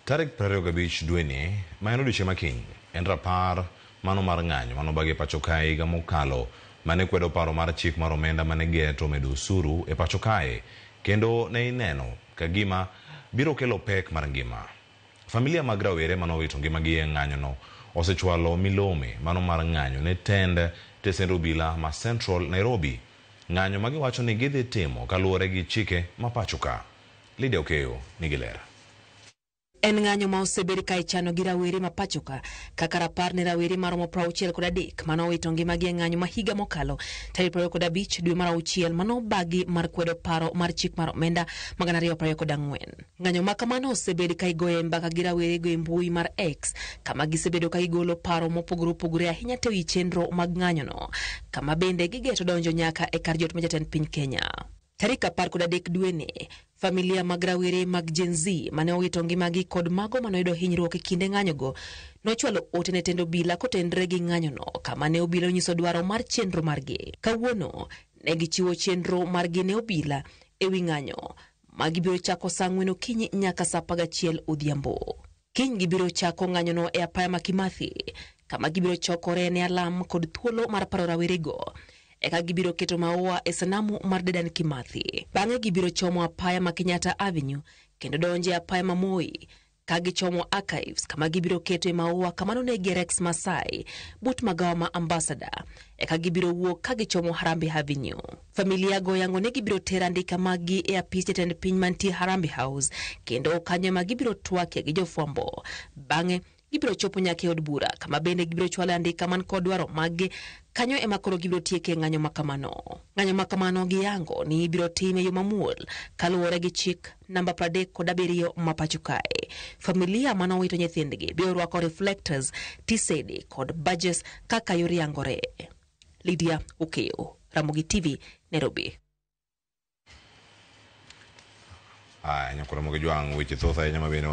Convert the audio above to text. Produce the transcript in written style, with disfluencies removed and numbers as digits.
Tarik 25 dweni ma en odiechieng' ma kiny en rapar mano mar ng'anyo mane obagi e pacho kae higa mokalo mane kwedo paro mar chik mar omenda mane geto medo osuru e pacho kae kendo ne ineno ka gima biro kelo pek mar ngima. Familia mag rawere mane owito ngimagi e ng'anyono osechwalo milome mano mar ng'anyo ne tend tesend obila ma Central Nairobi. Ng'anyo ma giwacho ni gidhi timo kaluwore gi chike ma pacho ka. Lydia Okeyo nigi ler. En ng'anyo ma osebed ka ichano gi rawere ma pachoka kaka rapar ne rawere maromo 63 mane owito ngimagi e ng'anyo ma higa mokalo tarik 25 dwe mar auchiel mane obagi mar kwedo paro mar chik mar omenda ma 2024. Ng'anyo ma kamano osebed ka igoye mbaka gi rawerego e mbui mar X kama gisebedo ka gigolo paro mopogore opogore ahinya te wi chenro mag ng'anyono kama bende gigeto donjo nyaka e kar jot ma jatend piny Kenya. Tarik 13 dweni, familia mag rawere mag Gen Z mane owito ngimagi kod mago mane oyudo hinyruok e kinde ng'anyogo nochwalo ote ne tend obila kotenre gi ng'anyono kama ne obila onyiso dwaro mar chenro margi. Kawuono ne gichiwo chenro margi ne obila e wi ng'anyo ma gibiro chako saa 4 okinyi nyaka saa 11 odhiambo. Kiny gibiro chako ng'anyono e apaya ma Kimathi kama gibiro chokore ne alam kod thuolo mar paro rawerego. Eka gibiro keto maua e sanamu mar Dedan Kimathi. Bang'e gibiro chomo apaya ma Kenyatta Avenue kendo donjo e apaya ma Moi ka gichomo Archives kama gibiro ketoe maua kama nonegie Rex Masai but magawa ma Ambassador. Eka gibiro wuok ka gichomo Harambee Avenue. Familia go yango ni gibiro tero andika maggi e apis jatend piny mantie Harambee House kendo kanyo ema gibiro twakie gi jofwambo. Bang'e gibiro chopo nyaka e od bura kama bende gibiro chwalo andika man kod dwaro maggi. Kanyo ema koro gibiro tieke ng'anyo ma kamano. Ng'anyo ma kamano giyango ni ibiro tim e yo mamuol kaluwore gi chik namba 37 ma pacho kae. Familia mane owito nyithindgi biro rwako reflectors, tisede kod badges kaka yor yangore. Lydia Okeyo, Ramogi TV, Nairobi. Aya, nyakoro mogi jwang' weche thoth ahinya ma bende